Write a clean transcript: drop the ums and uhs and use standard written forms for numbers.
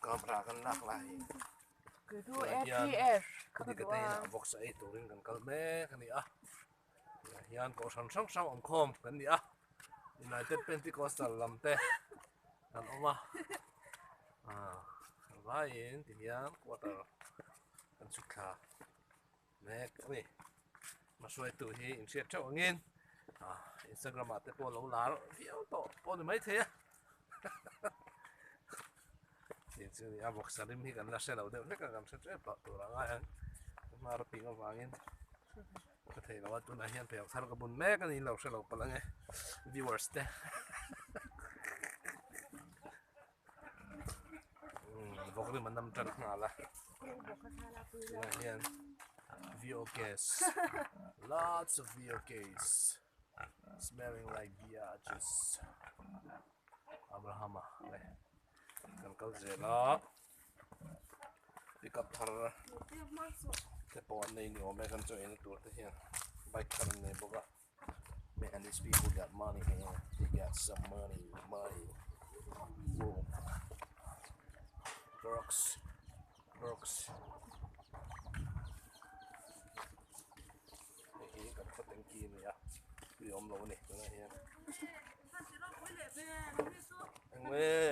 Camera kan lak lai tunah hian khuti ka te inah vawksa ei turin kan kal mek a ni a tunah hian kohhran hrang hrang awm khawm kan ni a United Pentecostal lam te kan awm a ah vaiin ti hian quarter kan chhuk thla mek a ni hmahruaitu hi inhriat theuh angin ah Instagram ah te pawh lo lar viau tawh pawh a ni maithei a tih chu a ni a vawksa rim hi kan la hre lo deuh hlek a kan hre tep tawh tur a ngai ang hmar ping avangin ka thei lo a tunah hian pheikhawk thar ka bun mek a ni lo hre lo palh ange viewers te vawk rim an nam tan nghal a tunah hian VOKs lots of VOKs smelling like biaches Abrahama le kan kal zel a pickup thar te pawh an nei ni awm e kan chaw eina tur te hian bike thar an nei bawk a. Man these people got money man they got some money money whoa drugs drugs hei hi kan khaw tanki a ni a tui a awm lo a ni tunah hian.